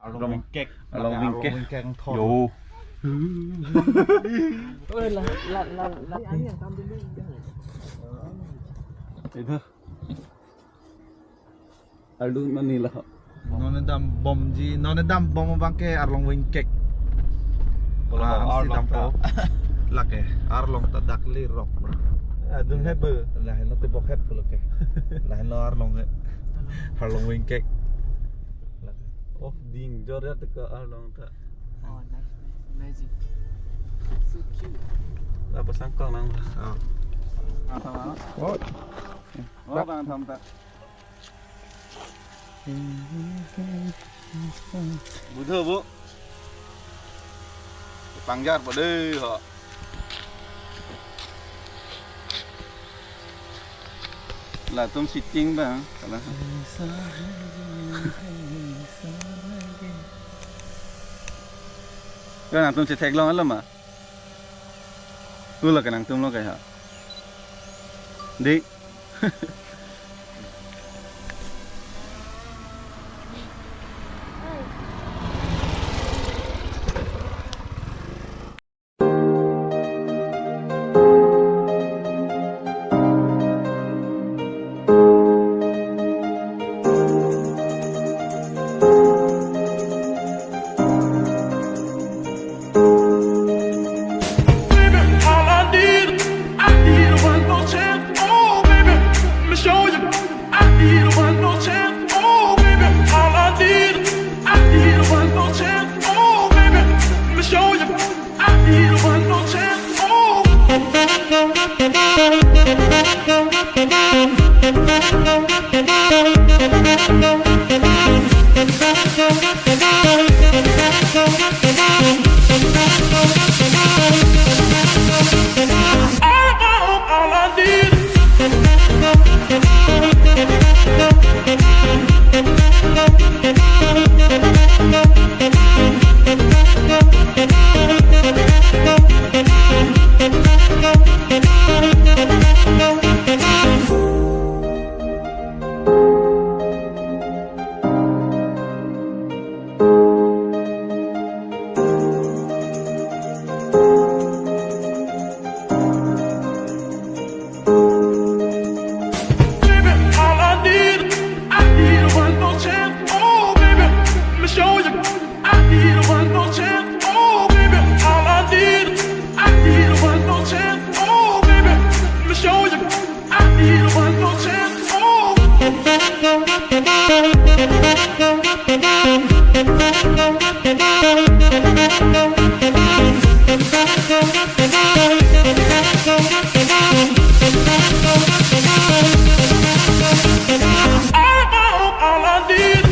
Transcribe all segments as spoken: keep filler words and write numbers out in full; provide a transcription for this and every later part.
Arlong Wingkek. Arlong Wingkek. Arlong Wingkek thor. Yo. Oi, la, la, la, la. Itu. Ardu mani la. Non dambomji, non dambom abangke Arlong Wingkek. Kalau ah, Arlong si dampo. Lake, Arlong ta dak lerok. Adun hep be. Lahenlo tebok hep pulo ke. Lahenlo Arlong he. Arlong Wingkek. Lake. Oh, ding jor ya teka Arlong ta. Oh, nice, nice. Amazing. So cute. Apa sangkang nang? Oh. Apa, Mama? Oh. Oh, bang tham ta. Budho, Bu. Pangjar po dei ho. Latum sitting bang, salah. Kan latum si theklong alam ah. Ulo kenang tum lo kaya. Di. Baby, all I need, I need one more chance. Oh, baby, let me show you. I need one more chance. Oh, baby, all I need, I need one more chance. Oh, baby, let me show you. I need one more chance. Oh. All I want, all I need. Baby, all I need, I need one more chance. Oh, baby, let me show you. I need one more chance. Oh, baby, all I need, I need one more chance. Oh, baby, let me show you. I need one more chance. Oh. All I need.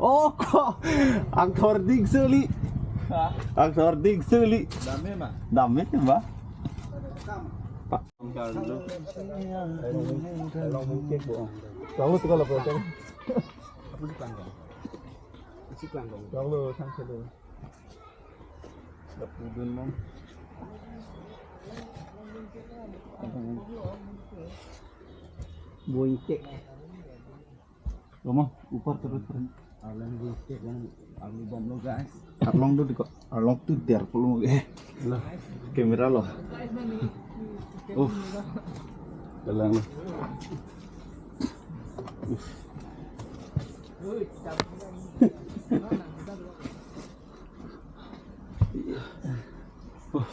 Oh, ko angthor ding suli. Hah? Angthor ding suli. Dam-me ma? Dam-me ma? Kalau tu kalau apa? Apa sih pelanggan? Isi pelanggan. Kalau sang selu. Dap dun mong. Boing cek. Lo mo, upar terus terus. Arlong boing cek yang Arlong bom lo, guys. Arlong tu diko, Arlong tu der pulo eh. Lo, kamera lo. Uh, dalang lo. Uh.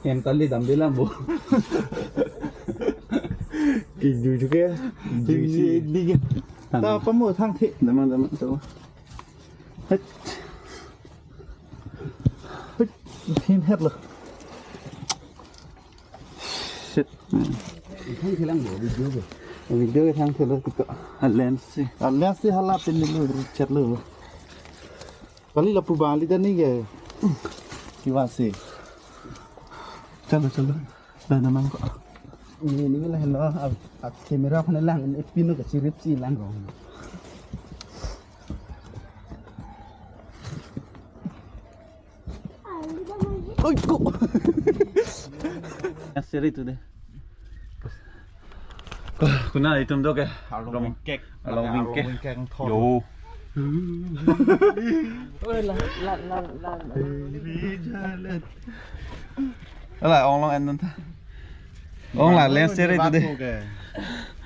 Hem kali dam bilang, Bu. Ki juju ke. Juju. Di, di. Ta pamu thang thi. Daman, daman, daman. Het. Het. Hem het lo. Set. Thang thelang bo video ke. Video ke thang thelo kita. Lens si. Lens si hala pen ni lo chat lo. Kali lapu bali dan ni ke. Kiwa si. Chalo, chalo. Dah namang ko. Ni ni lah lo. Camera ko lang ni pinu ke sirip si lang ko. Oi, ko. Seri tu deh. Ko, kuna itum do ke? Arlong Wing Cake. Arlong Wing Cake. Arlong Wing Cake thon. Yo. Oi, la, la, la, la. Ala, ong long en ta. Ong la, lens seri tu deh.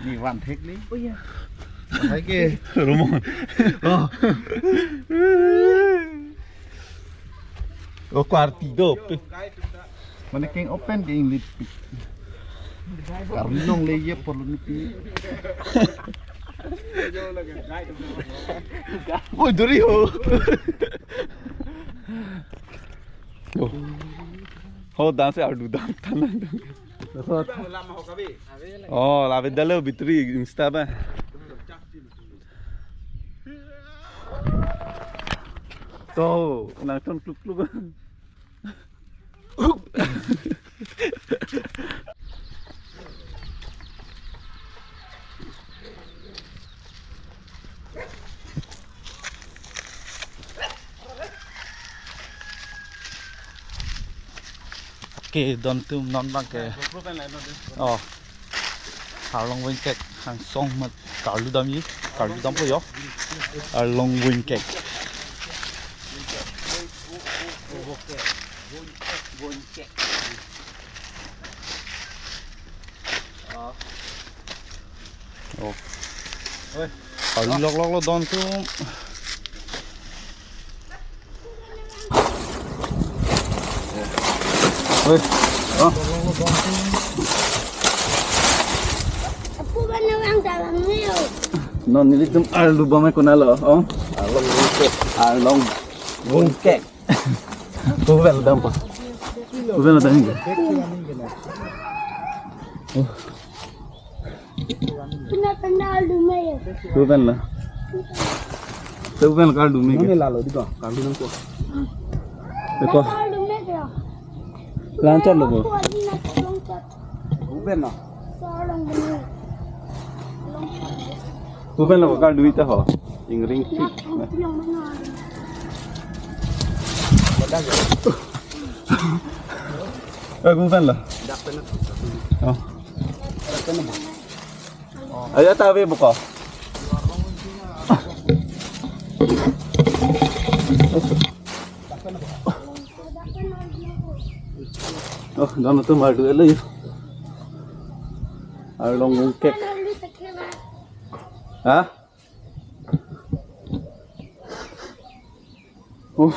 Ni van thek ni. Oh ya. Hai ke. Rumon. Oh. Oh, kwarti do. Mane keng open ke inglit. Karlong le ye porlu ni pi. Oh, duri ho. Oh. Ho, dan si ardu dam tan. Oh, la vedale bitri insta ba. To, nangton kluk kluk. Oke, don tum non bang ke. Oh. Arlong Wing Cake hangsong mat karlu dam ji, karlu dampo yo. Arlong Wing Cake. Oh. Oi. Arlu lok lok lo don tum. Oi. Oh. Apo ba nang ang dalam ni yo. Non nelitum arlu bang me kuna lo. Oh. Arlong Wing Cake. Arlong Wing Cake. Kuvel dampo. Kuvel dampo. Pina pina arlu me. Kuvel la. Kuvel karlu me. Nang lalo di ko, karlu nangpo. Di ko. Karlu me ko. Lanchot lo ko. Kuvel na. Kuvel lo karlu ita ho. Ingring. Eh, kuvel lo. Oh. Ayo ta ave buka. Oh, don tum arlu lo yo. Arlong Wing Cake. Ha? Oh.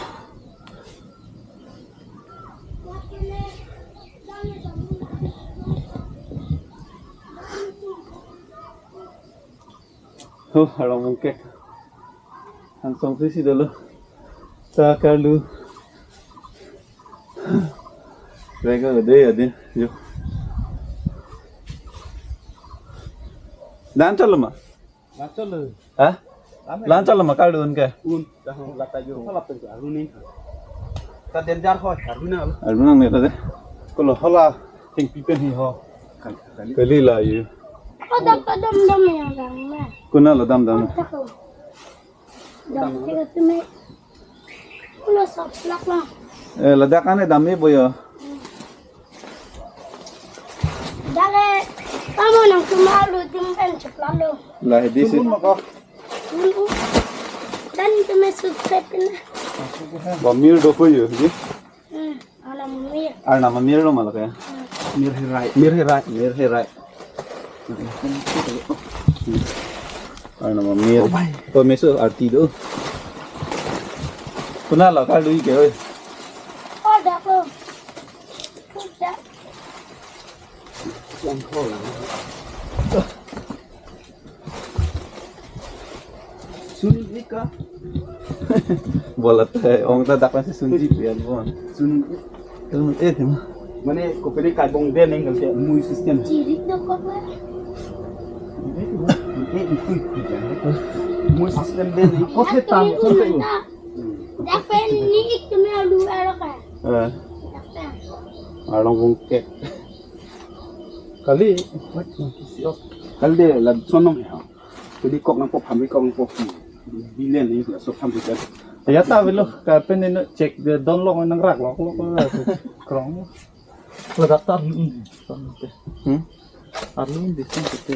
Oh, Arlong Wing Cake. Hangsong si si dolo. Ta karlu. Rega de ya de. Yo. Dan chalo ma? Lanchot lo. Ha? Lanchot lo ma karlu un ke? Un, dah lata jo, hala pen ke arlu ni. Ta danger ho, arlu na. Arlu nang ne ta de. Ko lo hala thengpi pen hi ho. Kali la yo. Padam padam dam ya dam na. Kuna lo dam dam. Dam ke tu me. Ulo sop lak lo. Eh, ladak ane dam me boyo. Dale, kamu nang cuma lu tim pen ceplalo. Lah, di si. Sumun mako. Sumun. Dan itu me subscribe na. Ba mir do ko yo, di? Hmm, alam mir. Arnam amir lo malak ya. Mir Herai, Mir Herai. Mir Herai. Arnam amir. Oh, bhai. Ko meso arti do. Kuna lo karlu ke oi. Oh, dak lo. Dak. Yang ko la. Sun ni ka. Bola te ong ta dak si sunji pian bon. Sun. Sun eh tema. Mane kopine kai bong den neng kalke mui system. Chirik dokok la. Mui system den neng. Kote tam, kote. Dak pen ni ik tumi alu aro ka. Eh. Dak pen. Arlong bungkek. Kali. Kali de la sonong ya. Jadi kok nangpo phamri kok nangpo. Bilen ni la so phamri kan. Ya ta velo ka pen ni cek de don lok nang rak lok lok krong. Ladak ta arlu undi. Hmm? Arlu undi sih kete.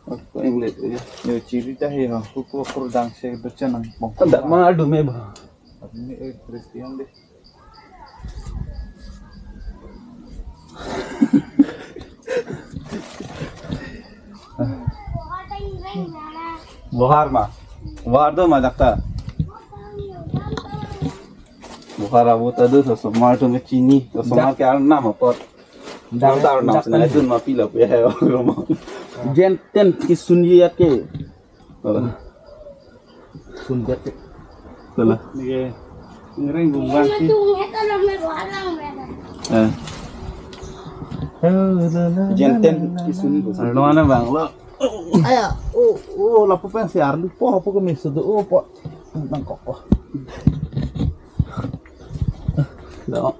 Ko English ya. Yo chiri ta he ha. Kuku kurdang se bercenang. Tidak ma adu me ba. Arlu me eh Christian deh. Bohar ma. Bohar do ma dakta. Bohar abu ta do so somar to me chini. So somar ke arnam apot. Dak arnam sena dun ma pila pe hai romo. Jenten kisun ye ke. Alah. Sun jat. Alah. Nike ngereng bungkang si. Eh. Jenten kisun. Arno ana bang lo. Aya, oh, oh, lapu pen si arlu po, po kami sudu, oh, po. Nangkok po. Lo.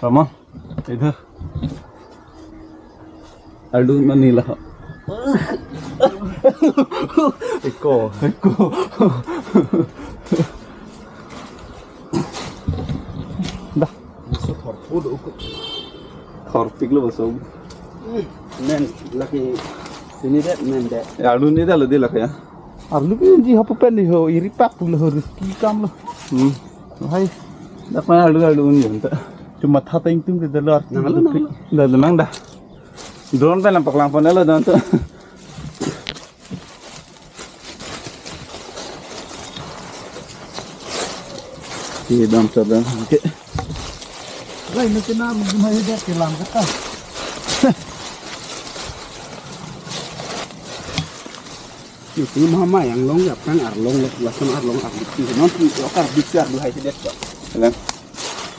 Rama, itu. Arlu manila. Eko. Eko. Dah. Bisa thorpu do uku. Thorpik lo baso. Men lagi sini deh, men deh. Ya, arlu ni dah lo di lagi ya. Arlu ke unji hapu pen di ho, iri pak pulo ho rezeki kam lo. Hmm. Hai. Dak mana arlu arlu unji anta. Cuma thata ingtung ke dalo arti. Nang lo, nang lo. Dah, dah, nang dah. Drone pen lampak langpon lo dah anta. Di dam sa dah. Oke. Lai na kena mungkin hai dia kelang kata. Itu mama yang long ya pang arlong lason arlong arbit ti non ti ok arbit ti arlu hai sedet kok. Alang.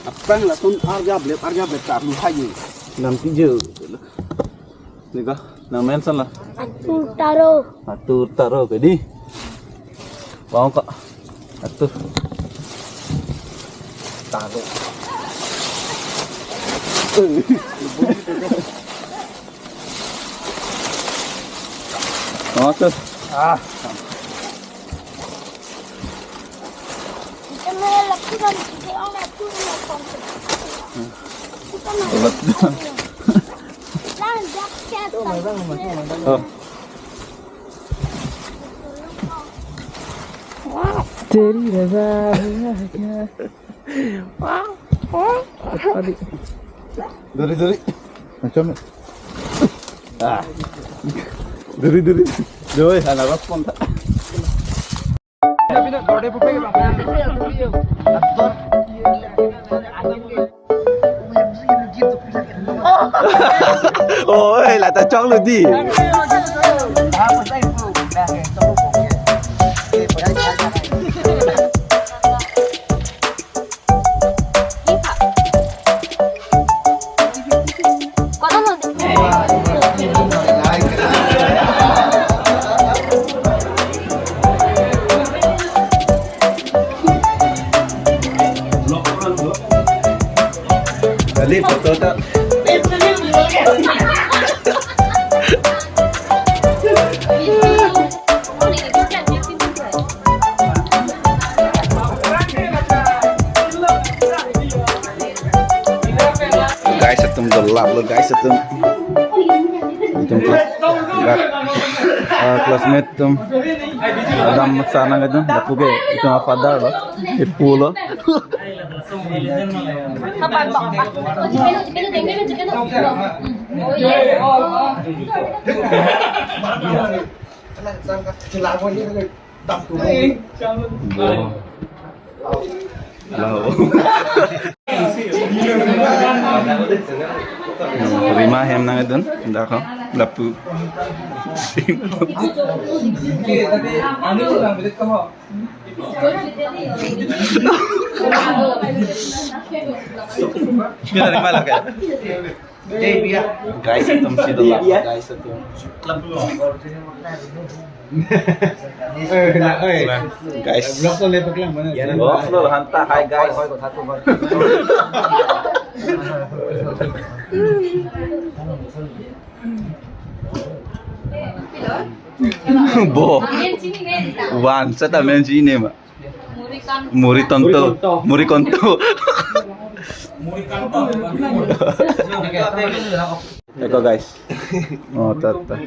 Apang lason arja blep arja blep arlu hai. Nam ti je. Nika, nang mention lah. Atur taro. Atur taro ke di. Bang kok. Atur. Taro. Oh, tuh. Ah. Kita malah lakukan kita orang lakukan. Kita malah. Obat. Lanjak siya. Oh. Teri raja. Tadi. Duri, duri. Macam ni. Ah. Duri, duri. Doi, anak respon tak? Oi, la ta chong lo di. Dali, foto ta. Guys atum, dolap lo guys atum. Itum class, ah, classmate atum. Adam sana gitu, lapu ke itum father lo, ipu lo. Bo. Lao. Rima hem nangdun, dak ho, lapu. Kita di mana, kan? Guys, atum si dolo, guys, atum. Eh, kena, eh. Guys. Vlog lo le paklang mana? Vlog lo, hanta, hi, guys. Bo. Wan, seta men sini ma. Muri tonto. Muri konto. Eko, guys. Oh, tata.